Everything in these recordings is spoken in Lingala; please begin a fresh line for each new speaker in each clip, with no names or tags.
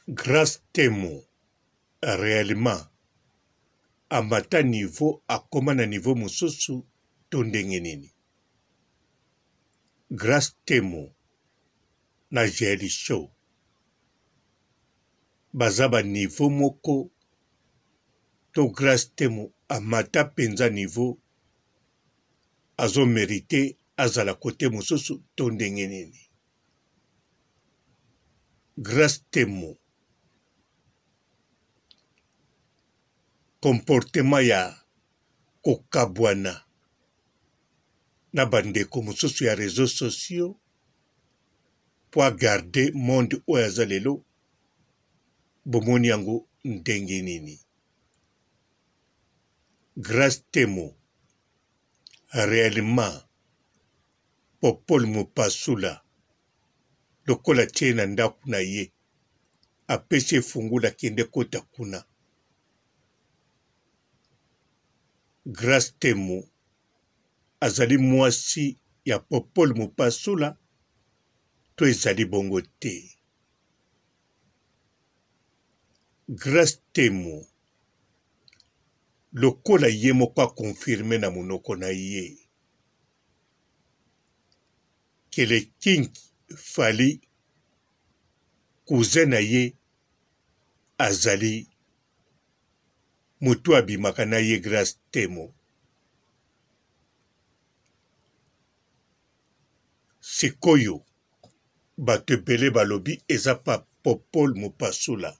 Grace Temo reellement amata niveau akoma na niveau mosusu to ndenge nini? Grace Temo na Jael Show baza ba niveau moko to Grace Temo amata penza niveau azo merite azala cote mosusu to ndenge nini? Grace Temo comportement ya kokabwana na ba ndeko mosusu ya reseaux sociaux po a garder monde oyo aza lelo bomoni yango ndenge nini? Grace Temo reellement Popol Mupasula lokola atie ye na ndaku na ye apesi ye fungula kende kota kuna. Grace Temo azali mwasi ya Popol Mupasula to ezali bongo te? Grace Temo lokola ye moko a confirmer na monoko na ye que le king Fally cousin na ye azali mutu abimaka na ye Grace Temo. Sikoyo batu ebele balobi eza pa Popol Mupasula.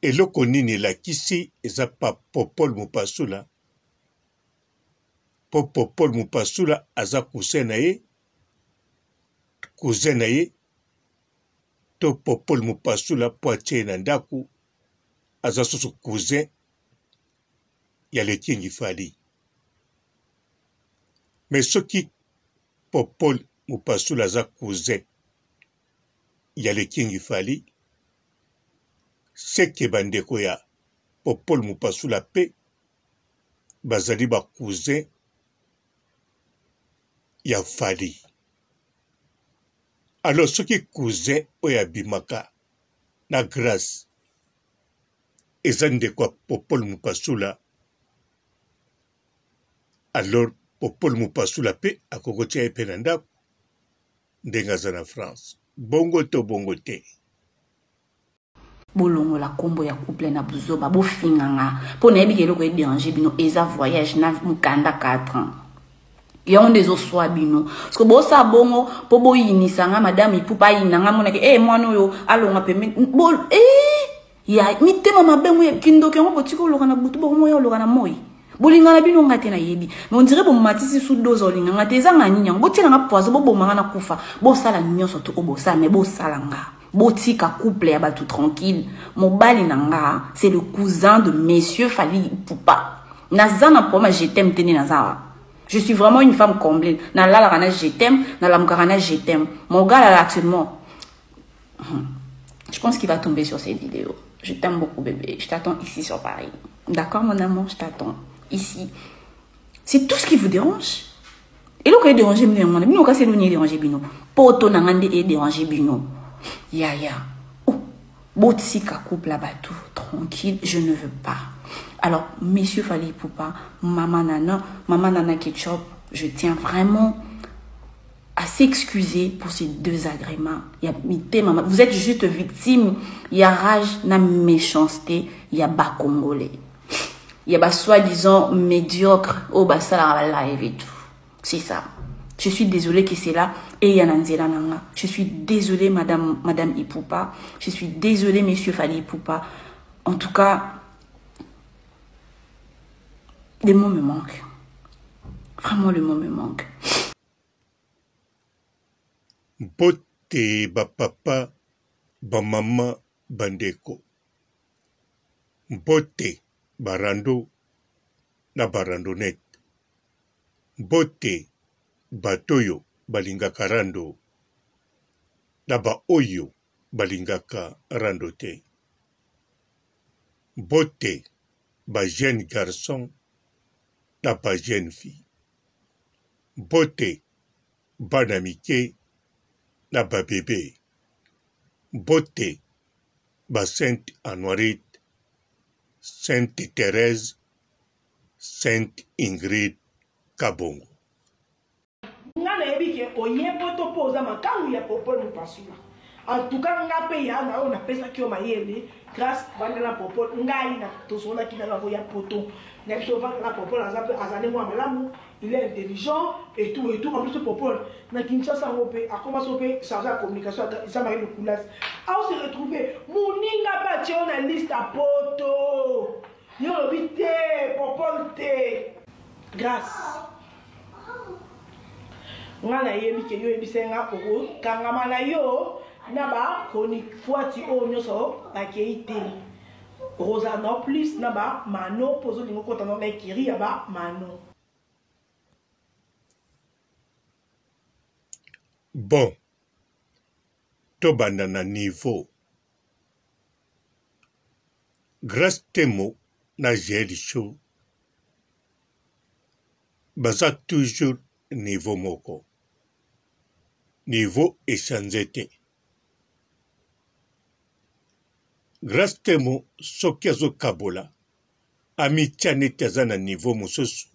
Eloko nini elakisi eza pa Popol Mupasula? Po Popol Mupasula aza cousin na ye, cousin na ye to Popol Mupasula po atie ye na ndaku aza susu cousin ya le King Fally. Mais soki Popol Mupasula aza cousin ya le King Fally, seke ba ndeko ya Popol Mupasula pe bazali ba cousin ya Fally. Alors soki cousin oyo abimaka na Grace eza ndeko ya Popol Mupasula, alors Popol Mupasula pe akoki kotia ye pe na ndako ndenge aza na France. Bongo to bongo te.
Bolongola kombo ya couple na buzoba bofinga nga po nayebi ke eloko e déranger bino eza voyage na mukanda 4 ans yango nde ezoswa bino parceke bosala bongo mpo boyinisa nga madame ipupa ayina nga amonaki e eh, mwana oyo alonga pembeni bo eh, ya mitema mabe ngo kindoki yango botika oloka na butu bokomoya oloka na moi bolingana bino nga te nayebi mais on dirait bomatisi su dose olinga nga te eza nga nini yango botiela nga poison boboma nga na kufa bosala nyonso to oyo bosala mais bosala nga Botika couple ya batu tranquille. Mobali na nga, c'est le cousin de monsieur Fally Ipupa. Naza na problème je t'aime te nde naza awa. Je suis vraiment une femme comblée. Nalalaka na je t'aime, nalamukaka na je t'aime. Mon gars là actuellement, je pense qu'il va tomber sur cette vidéo. Je t'aime beaucoup bébé. Je t'attends ici sur Paris. D'accord mon amour, je t'attends ici. C'est tout ce qui vous dérange. Eloko e déranger bino yango wana. Bino kasi eloko nini e déranger bino? Poto na nga nde e déranger bino. Yaya. Oh, botika couple ya bato tranquille, je ne veux pas. Alors, monsieur Fally Ipupa, maman Nana, maman Nana Ketchup, je tiens vraiment à s'excuser pour ces deux agréments. Il y a mitema, vous êtes juste victime, il y a rage, na méchanceté, il y a bas congolais. Ya ba soit disant mediocre oyo basalaka ba live et tout. C'est ça. Je suis désolée que c'est là et ya na nzela na nga. Je suis désolée madame, madame Ipupa. Je suis désolée monsieur Fally Ipupa. En tout cas, les mots me manquent. Vraiment, le mot me manque.
Mbote ba papa, ba mama, ba ndeko. Mbote ba rando na ba randonnette. Mbote bato oyo balingaka rando na ba oyo balingaka rando te. Mbote ba jeunes garçons na ba jeunes filles. Mbote bana mike na ba bebes. Mbote ba Sainte Anuarite, Sainte Therèse, Sainte Ingrid Kabongo.
Nga nayebi ke oye poto po oza makangu ya popol mupasula en tout cas nga pe ya na oyo napesaki yo mayele grace vanda na popol ngai na tosololaki na yo akoya poto na biso vanda na popol aza pe aza nde mwa malamu il est intelligent et tout et tout en plus popol na Kinshasa yango pe akoma so pe charge ya communication eza marie lukulas ao se retrouver moninga pe atie yo na liste ya poto Yo olobi te popol te. Grace nga nayebi ke yo oyebisaki nga okokangama na yo na ba chronifuati oyo nyonso bakei te okozala na plus na ba mano mpo ozolinga okota na ekiri ya ba mano.
Bon tobanda na niveau Grace Temo na Jael Show baza toujours niveau moko. Niveau e changer te. Grace Temo soki azo kabola amitia neti aza na niveau mosusu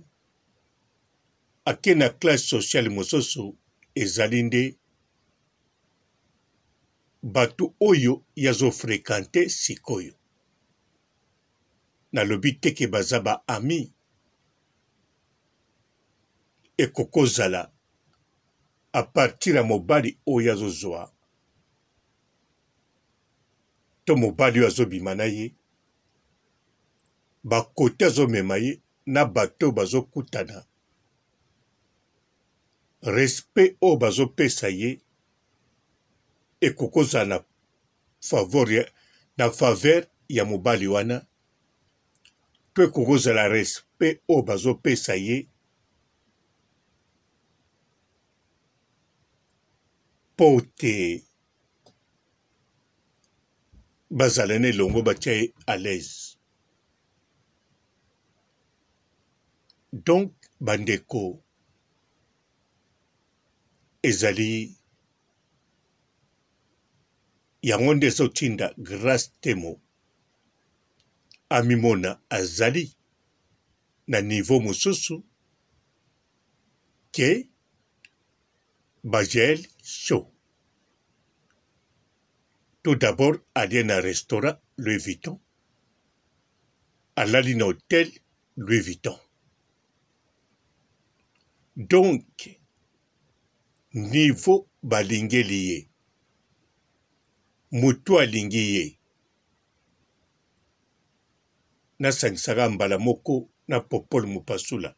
ake na classe sociale mosusu ezali nde Batu oyo ye azo frequenter sikoyo. Nalobi te ke baza ba amis. Ekoki kozala à partir ya mobali oyo azo zua to mobali oyo azo bima na ye, ba cote azo mema ye na batu oyo bazo kutana, respect oyo bazo pesa ye ekoki kozala na favor na faveur ya mobali wana to ekoki kozala respect oyo bazopesa ye mpo te bazala na elongo batia ye à l'aise. Donc bandeko Ezali yango nde ezotinda Grace Temo amimona azali na niveau mosusu que ba Jael Show. Tout d'abord alie na restaurant Louis Vuitton, alali na hotel Louis Vuitton. Donc niveau balingeli ye mutu alingi ye nasangisaka mbala moko na Popol Mupasula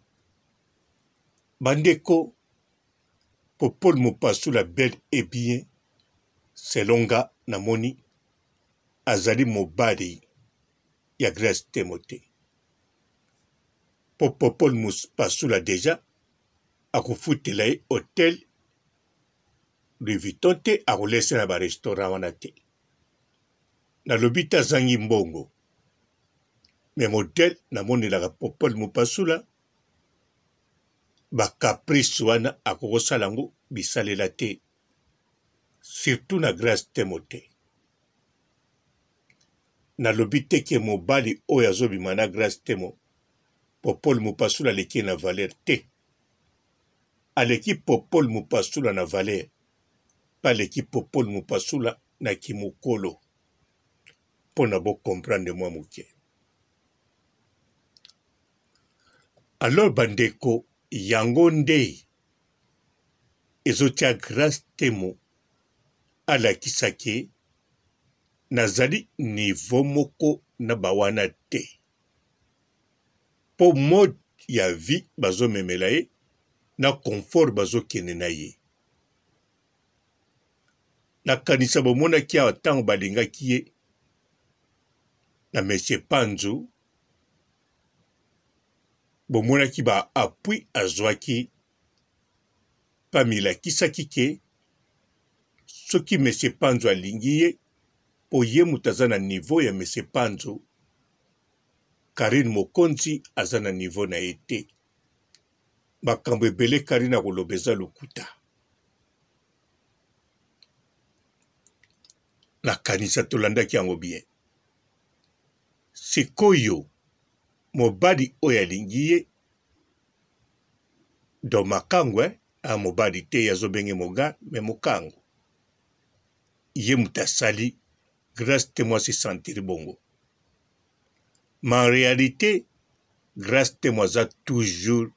bandeko Popol Mupasula bel et bien selon nga namoni azali mobali ya Grace Temo te. Po popol mupasula dejà akofutela ye hotel Louis Vuitton te akolesa na ba restaurant wana te. Nalobi te azangi mbongo mais modèle namonelaka popol mupasula ba caprice wana akokosala yango bisalela te surtout na Grace Temo te. Nalobi te ke mobali oyo azobima na Grace Temo Popol Mupasula aleki ye na valeur te. Aleki Popol Mupasula na valeur pe aleki Popol Mupasula na kimukolo pona bo comprendre mwa moke. Alors bandeko yango nde ezotia Grace Temo alakisa ke nazali niveau moko na ba wana te po mode ya vie bazomemela ye na confort bazokende na ye. Nakanisa bomonaki awa ntango balingaki ye na Monsieur Panzu, bomonaki ba appui azwaki mpe amilakisaki ke soki Monsieur Panzu alingi ye mpo ye moto aza na niveau ya Monsieur Panzu, Carine Mokonzi aza na niveau na ye te. Makambo ebele Carine akoloba eza lokuta. Nakanisa tolandaki yango bien. Sikoyo mobali oyo alingi ye donc makangu eh? Ah, mobali te ye azobenge moga me mokangu ye moto asali Grace Temo asi sentir bongo mais en réalité Grace Temo aza toujours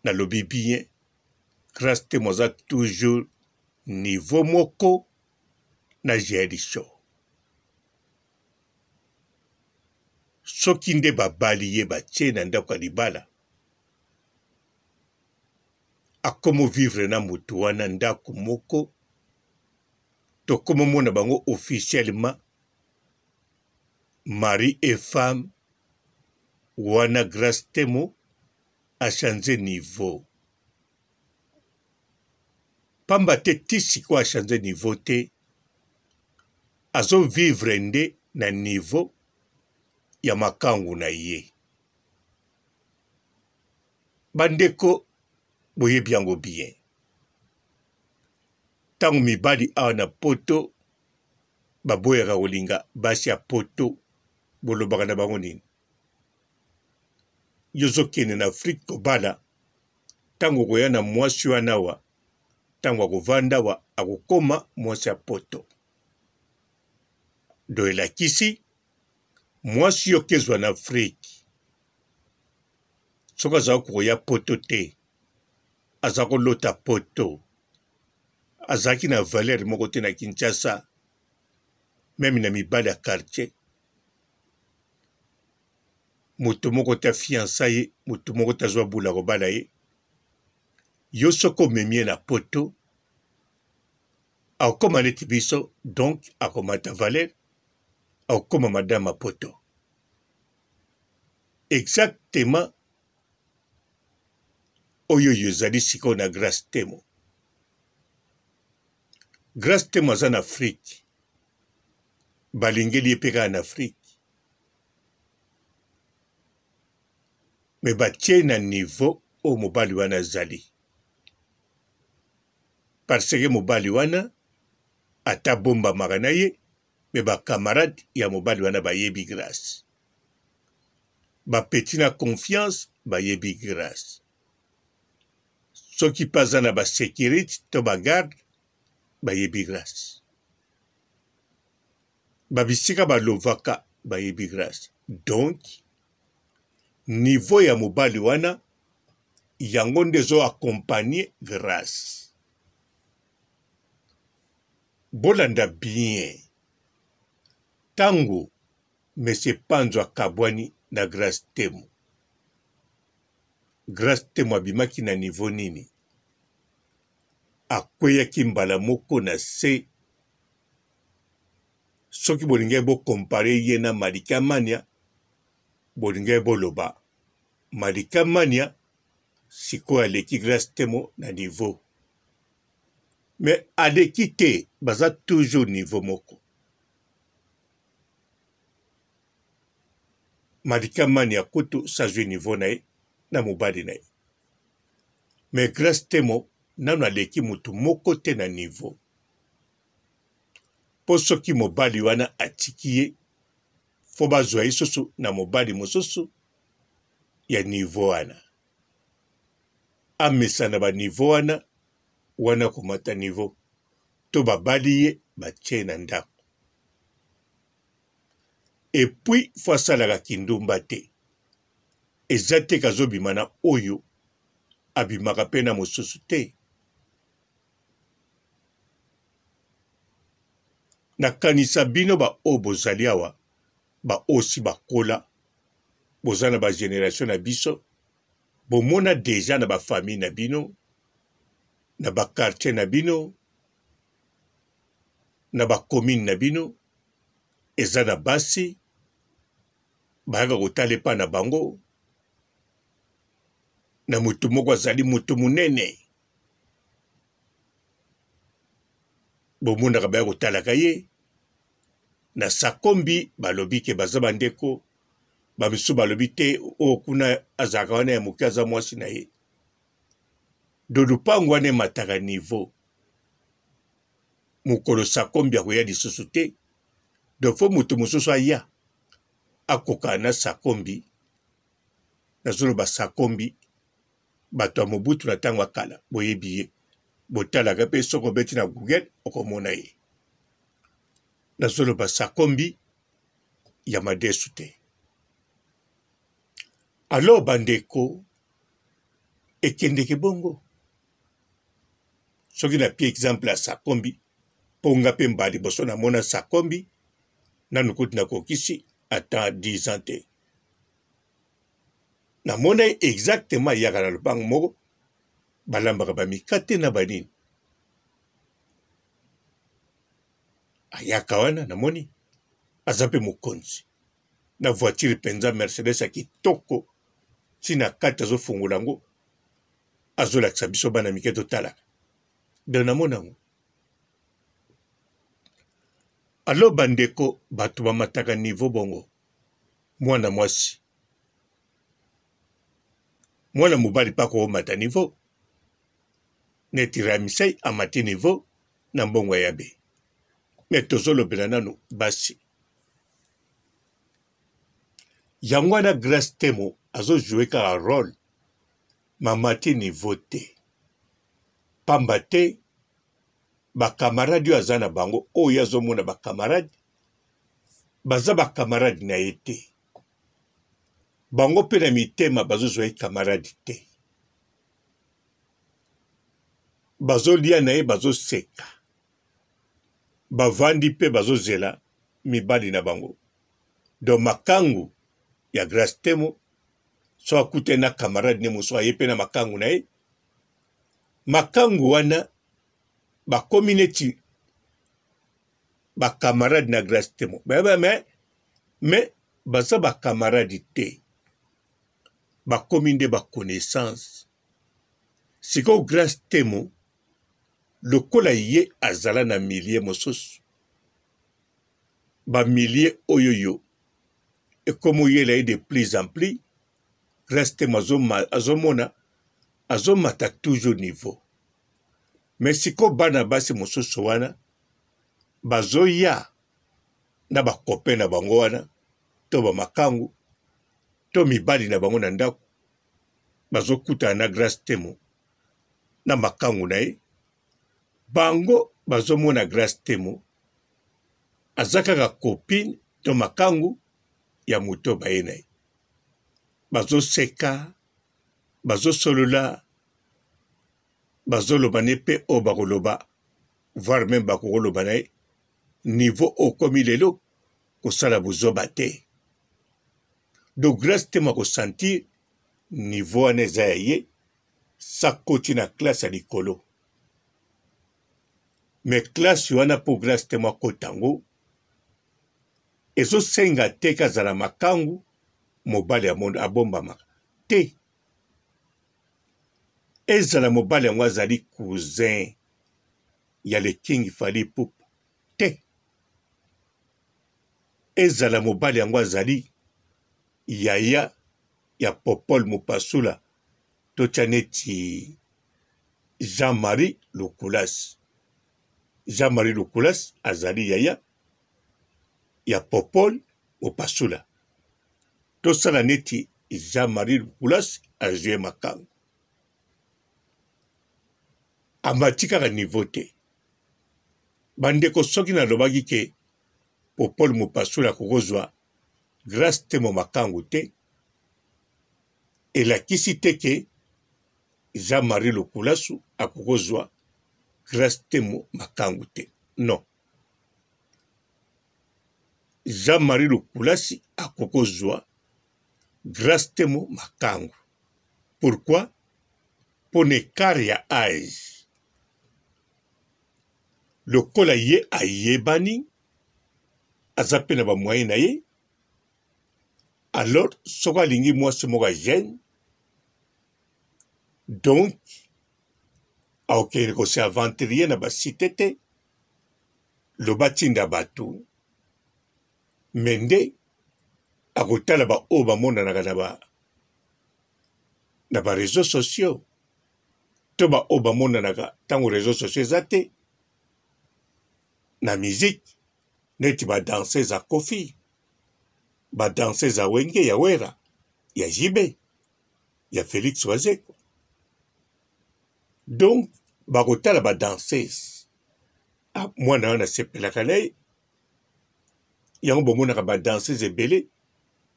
nalobi bien Grace Temo aza toujours niveau moko na Jael Show. Soki nde babali ye batie na ndako ya libala akomo vivre na moto wana ndako moko tokomomona bango officiellement mari et femme wana Grace Temo a change niveau pamba te ti sikoyo a change niveau te azo vivre nde na niveau ya makangu na ye bandeko boyebi yango bien ntango mibali awa na poto baboyaka kolinga basi ya poto bolobaka na bango nini yo ozokende na Afrique kobala ntango okoya na mwasi wana awa ntango akovanda awa akokoma mwasi ya poto do elakisi mwasi yo kezwa na Afrique soki azala koya poto te aza kolota poto azalaki na valeur moko te na Kinshasa meme na mibali ya quartier moto moko te afiansa ye moto moko te azwa bula kobala ye yo soki omemi ye na poto akokoma neti biso donc akomata valeur akokoma madame ya poto exactement oyo oyo ezali sikoyo na Grace Temo. Grace Temo aza na Afrique, balingeli ye mpe kaka na Afrique, me batie na niveau oyo mobali wana azali, parce que mobali wana ata abombamaka na ye, me ba camarade ya mobali wana bayebi Grace. Ba petit na confiance bayebi Grace. Soki pe aza na ba securite to ba garde bayebi Grace. Ba bisika ba lovaka bayebi Grace. Donc niveau ya mobali wana yango nde ezo accompagner Grace. Bolanda bien tango Monsieur Panzu akabwani na Grace Temo. Grace Temo abimaki na niveau nini? Akweyaki mbala moko na se. Soki bolingaki bo comparer ye na Malika Mania, bolingaki boloba Malika Mania sikoyo aleki Grace Temo na niveau. Mais aleki te, baza toujours niveau moko. Malika Mania kutu sazwi niveau na ye na mobali na ye. Mais Grace Temo nanu aleki mutu moko te na niveau. Po soki mobali wana atiki ye, fo bazwa ye susu na mobali mosusu ya niveau wana. Amesana ba niveau wana, wana komata niveau. To babali ye batie ye na ndako. Et puis fo asalaka kindumba te. Eza te kazobima na oyo abimaka pe na mosusu te. Nakanisa bino ba oyo bozali awa ba oyo si bakola boza na ba generation na biso bomona deja na ba famille na bino na ba quartier na bino na ba commune na bino eza na basi bayaka kotala epa na bango na moto moko azali moto monene bomonaka baya kotalaka ye na sakombi balobi ke baza bandeko bamisusu balobi te oyo kuna azalaka wana ya moke aza mwasi na ye do lupango wana emataka niveau. Mokolo Sakombi akoya lisusu te, donc faut moto mosusu aya akokana na Sakombi. Nazoloba Sakombi, bato ya Mobutu na ntango ya kala boyebi ye, botalaka mpe soki obeti na Google okomona ye. Nazoloba Sakombi ya madesu te. Alors bandeko, ekendeke bongo. Soki napie exemple ya Sakombi, mpo nga mpe mbala liboso namona Sakombi, nanu kutu nakokisi ata 10 ans te. Namona ye exactement ayaka na lopango moko, balambaka ba mikate na banini. Ayaka wana namoni aza mpe mokonzi na voiture mpenza Mercedes ya kitoko, ti na kati azofungola yango azolakisa biso bana mike totalaka. Donc namona yango. Alors bandeko, bato bamataka niveau bongo, mwana mwasi mwana mobali mpe akomata niveau neti Ramsey amati niveau na mbongo ya yabe. Me tozolobela nanu basi. Yango wana Grace Temo azo jouer kaka role, mamati niveau te. Pamba te ba camarades oyo aza na bango, oyo azomona ba camarades, baza ba camarades na ye te. Bango mpe na mitema bazozwa ye camarade te. Bazolia na ye, bazoseka. Bavandi mpe bazozela mibali na bango. Donc makangu ya Grace Temo so akutani na camarade ne mosusu aye mpe na makangu na ye, makangu wana bakomi neti ba camarade na Grace Temo, mais, mais baza ba camarade te, bakomi nde ba connaissance. Sikoyo Grace Temo lokola ye azala na milieu mosusu, ba milieu oyo yo ekomi oyela ye de plus en plus, Grace Temo azomona azomata toujours niveau. Mais sikoyo bana basi mosusu wana bazoya na ba copain na bango wana to ba makangu to mibali na bango na ndako, bazokutana na Grace Temo na makangu na ye, bango bazomona Grace Temo aza kaka copine to makangu ya moto baye na ye, bazoseka, bazosolola, bazoloba ne mpe oyo bakoloba, voire meme bakokoloba na ye niveau okomi lelo kosala buzoba te. Donc Grace Temo akosentir niveau wana eza ya ye, sakoti na classe ya likolo. Mais classe wana mpo Grace Temo akota yango ezosenga te kazala makangu mobali abombamaka te. Ezala mobali yango azali cousin ya le King Fally Ipupa te. Ezala mobali yango azali yaya ya Popol Mupasula, totya neti Jean-Marie Lukulas. Jean-Marie Lukulas azali yaya ya Popol Mupasula. Tosala neti Jean-Marie Lukulas azwi makango. Amati kaka niveau te. Bandeko soki nalobaki ke Popol Mupasula akokozwa Grace Temo makangu te, elakisi te ke Jean-Marie Lukulasu akokozwa Grace Temo makangu te. Non. Jean-Marie Lukulasi akokozwa Grace Temo makangu. Pourquoi? Pona ecart ya age. Lokola ye ayebani, aza pe na ba moyen na ye, alors soki alingi mwasi moko ya jeune, donc akokende ko se aventurier na ba site te, loba atinda batu, mais nde akotala ba oyo bamonanaka na ba na ba reseaux sociaux to ba oyo bamonanaka ntango reseaux sociaux eza te. na musique neti ba danseuse ya Koffi, ba danseuse ya Wenge ya Werra, ya JB, ya Felix Wazekwa. Donc bakotala ba danseuse ah, mwana wana asepelaka na ye yango bomonaka ba danseuse ebele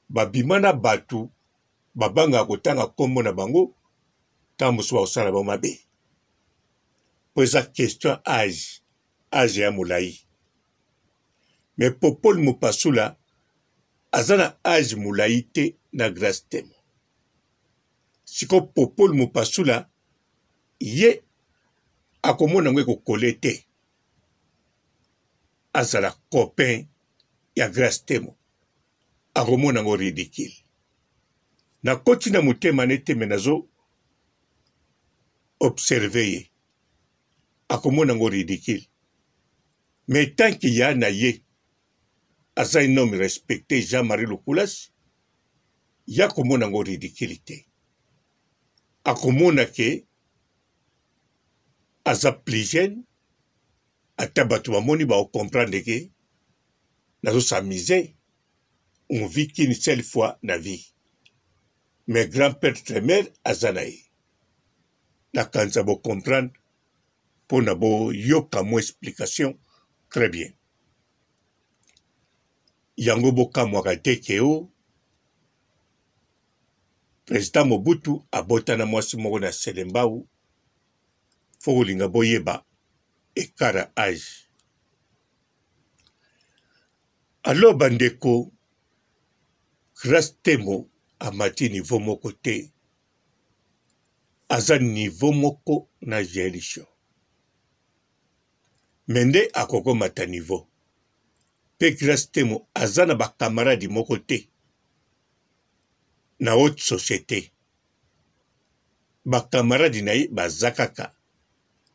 babima na bato babangaka kotanga nkombo na bango ntango mosusu bakosala bango mabe mpo eza question age age ya molai me popol mopasula aza na age molai te na grace temo siko popol mopasula ye akomona yango ekokole te azala copain ya grace temo akomona yango ridicule nakoti na motema ne te me nazo observe ye akomona yango ridicule mais tant que ya na ye aza un homme respecté Jean-Marie Lukulas ya komona yango ridicule te akomona ke aza plus jeune ata bato bamoni baocomprendre ke nazo s'amuser on vit qu'une seule fois na vie mais grand père tremer aza na ye nakanisa bo comprendre mpo na boyoka mwa explication très bien yango bokamwaka te ke o president Mobutu abota na mwasi moko na Selembao fo kolinga boyeba ecart ya age alors bandeko Grace Temo amati niveau moko te aza niveau moko na Jael Show me nde akokomata niveau mpe Grace Temo aza na bakamaradi moko te na haute société bakamaradi na ye baza kaka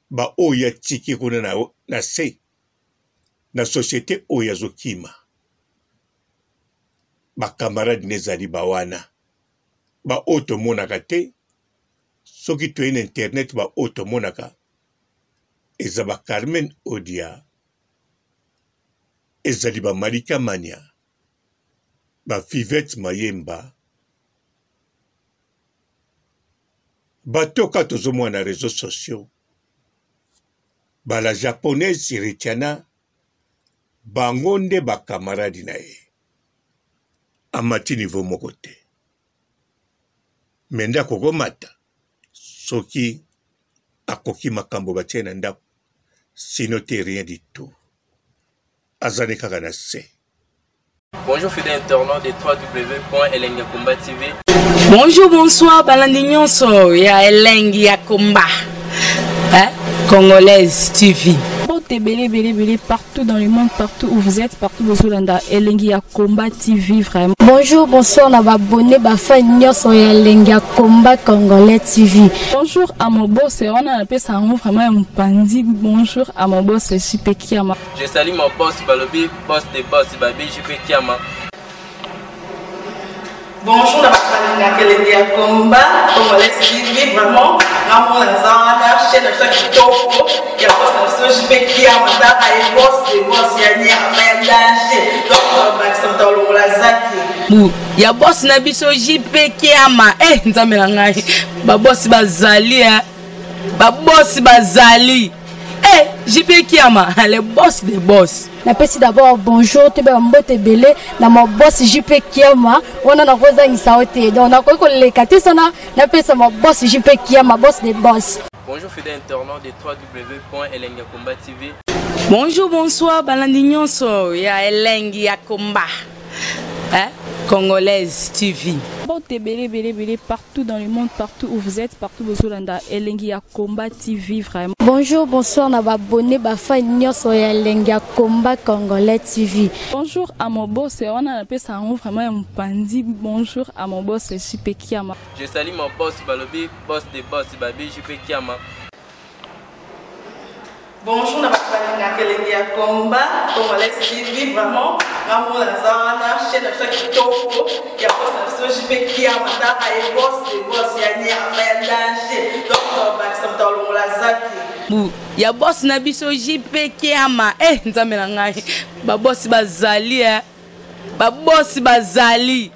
baoyo atiki kuna na, na se na société oyo azokima bakamaradi nde ezali bawana baoyo tomonaka te soki toye na internet baoyo tomonaka eza ba Carmen Odia ezali ba Malika Mania ba Fivette Mayemba bato kaka tozomona na réseaux sociaux ba la japonaise Ritiana bango nde ba camarade na ye amati niveau moko te me nde akokomata soki akoki makambo batie na ndako sino te rien du tout azali kaka na se
Bonjour fidèles internautes de www.elengiyakomba TV.
Bonjour, bonsoir, balandi nyonso ya Elengi ya Komba. Hein? Congolaise TV.
Mbote ebele ebele ebele partout dans le monde, partout où vous êtes, partout bozolanda Elengi ya Combat TV vraiment.
Bonjour, bonsoir na ba abonné ba fan nyonso ya Elengi ya Combat Congolais TV.
Bonjour à mon boss, wana napesa yango vraiment ya mopanzi. Bonjour à mon boss JP Kiama.
Je salue mon boss balobi boss de boss babi JP Kiama.
Bonjour na bato balingaka elengi ya combat congolais TV vraiment ngamona naza wana chaîne na biso ya kitoko ya boss na biso JP Kiama tala ye boss de boss ya nyama ya danger donc bakisa moto alongola zaki
bu ya boss na biso JP Kiama eh nzambe na ngai ba boss bazali eh ba boss bazali eh JP Kiama le boss de boss
Napesi d'abord bonjour toyeba mbote ebele na ma boss JP Kiama wana nakozangisa yo te donc nakoki koleka te sana napesa ma boss JP Kiama boss de boss.
Bonjour fidèles internautes de www.elengiyakomba.tv.
Bonjour, bonsoir, balandi nyonso ya Elengi ya Komba. Hein? Congolaise TV.
Mbote ebele ebele ebele partout dans le monde, partout où vous êtes, partout bozolanda Elengi ya Combat TV vraiment.
Bonjour, bonsoir na ba abonné ba fan nyonso ya Elengi ya Combat Congolais TV.
Bonjour à mon boss, wana napesa yango vraiment ya mopanzi. Bonjour à mon boss JP Kiama.
Je salue mon boss balobi boss de boss babi JP Kiama.
Bonjour na bato balingaka balingaka elengi ya combat congolais TV vraiment nga mona naza wana chaîne na biso ya kitoko ya boss na biso JP Kiama taka ye boss de boss ya nyama ya danger donc tobakisa moto alongola zaki
bu ya boss na biso JP Kiama eh nzambe na ngai ba boss bazali eh ba boss bazali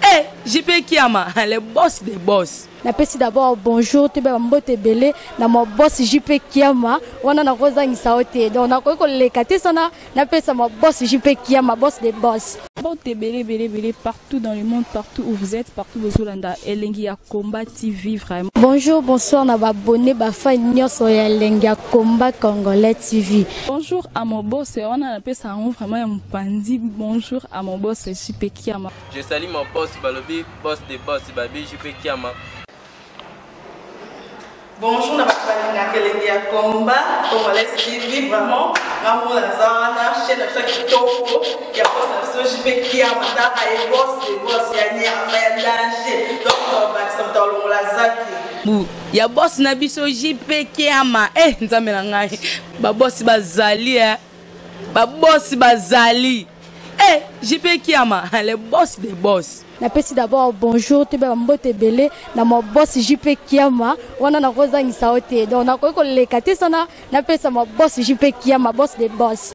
eh JP Kiama le boss des boss.
Napesi d'abord bonjour toyeba ba mbote ebele na ma boss JP Kiama wana nakozangisa yo te donc nakoki koleka te sana napesa ma boss JP Kiama boss des boss.
Mbote ebele ebele ebele partout dans le monde partout où vous êtes partout bozolanda elengi ya combat TV vraiment.
Bonjour bonsoir na ba abonnes ba fans nyonso ya elengi ya combat congolais TV.
Bonjour à mon boss wana napesa yango vraiment ya mopanzi bonjour à mon boss JP Kiama.
Je salue mon boss balobi boss de boss babi JP Kiama.
Bonjour na bato balingaka elengi ya combat congolais TV vraiment nga mona naza wana chaîne na biso ya kitoko ya boss na biso JP Kiama taka ye boss de boss ya nyama ya danger donc tobakisa moto alongola zaki
bu ya boss na biso JP Kiama eh nzambe na ngai ba boss bazali eh ba boss bazali eh JP Kiama le boss des boss.
Napesi d'abord bonjour toyeba ba mbote ebele na ma boss JP Kiama wana nakozangisa yo te donc nakoki koleka te sana napesa ma boss JP Kiama boss des boss.